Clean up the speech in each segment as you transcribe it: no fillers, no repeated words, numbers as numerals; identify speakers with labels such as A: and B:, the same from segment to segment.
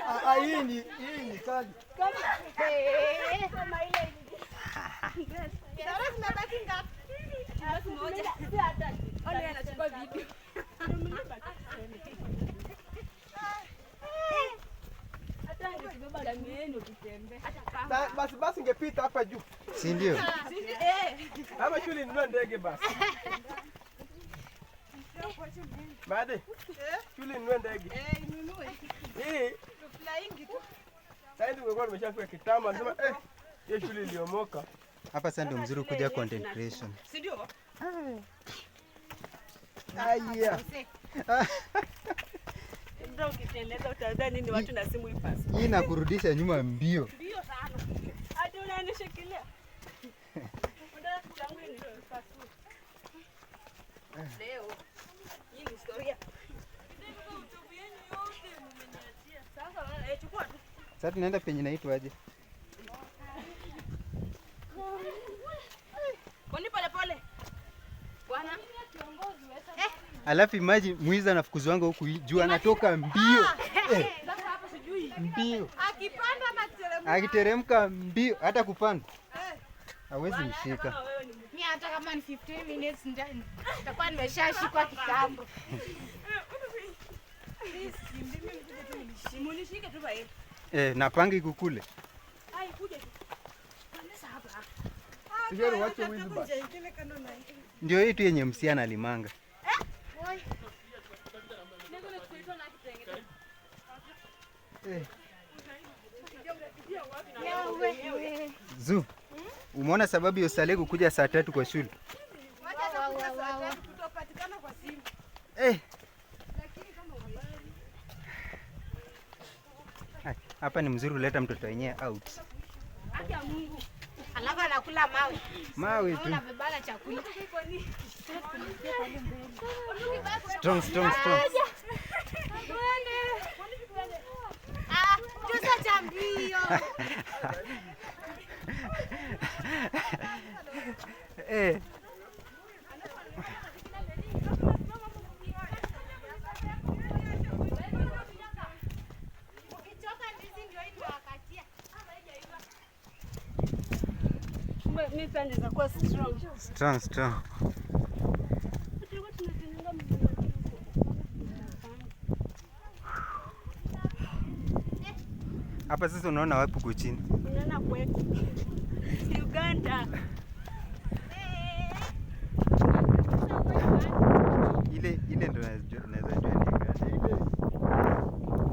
A: Ah, ah, hii ni kali.
B: Kama ile.
C: Sara, zimebaki ngapi?
B: Basi moja. Ona anachukua video. Hata angetubeba damu yenu tutembee.
A: Basi basi ingepita hapa juu.
D: Si ndio?
A: Ama shule inunue ndege basi. Made. Shule inunue ndege.
C: Eh, inunue.
A: Hii
C: Flying tu.
A: sasa tungekuwa tumeshafika kitambo, anasema hiyo shule iliomoka.
D: Hapa sasa ndio mzuri kuja content creation.
B: Si ndio?
A: Aya.
B: Ndio, ukiteleza utadhani ni watu na simu ipasi.
D: Hii inakurudisha nyuma mbio.
B: Mbio sana. Hadi unanishikilia. Unataka changu ni ipasue. Leo. Hii ni historia. Sasa wewe chukua tu.
D: Sasa tunaenda penye inaitwa aje?
B: Kwani pole pole. Bwana.
D: Alafu imagine mwizi anafukuzwanga huku juu anatoka mbio.
B: Sasa hapa sijui.
D: Mbio.
C: Akipanda ama akiteremka?
D: Akiteremka mbio, hata kupanda. Hawezi mshika.
B: Kama wewe ni
E: Mi hata kama ni 15 minutes nitakuwa nimeshashikwa kitambo.
B: Munishike tu bae.
D: Eh, napanga ikukule.
B: Ai, kuja tu. Kanisa hapa.
A: Sijui wache wizi basi.
D: Ndio hii tu yenye msichana alimanga.
B: Niko na kuitwa na kitenge.
D: Eh,
E: Yawe.
D: Zu. Umeona sababu ya Usale kukuja saa 3 kwa shule?
C: Wacha atakuja saa 3 kutopatikana kwa simu.
D: Eh. Ai, hapa ni mzuri kuleta mtoto wenyewe out.
B: Haki ya Mungu.
E: Alafu anakula mawe.
D: Mawe tu.
E: Unabebana chakula.
D: Strong, strong, strong.
E: Ah, tusa cha mbio.
D: Eh.
E: Ukichoka ndizi ndio hii tunawakatia.
B: Kumbe mimi pia naweza kuwa strong.
D: Strong, strong.
B: Tulikuwa tunatengeneza mlima huko.
D: Hapa sasa unaona wapi huko chini?
B: Unaona kwetu. Uganda.
D: Ile ile ndo naweza jua ni Uganda. Ile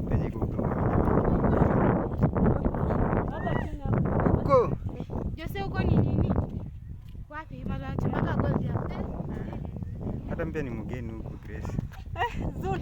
D: penye iko udongo mingi mingi.
B: Hapa chini hapo.
D: Huko.
E: Jose, huko ni nini? Wapi? Mara chimaka gold ya.
D: Hata mpya ni mgeni huku, Grace.
B: Zu.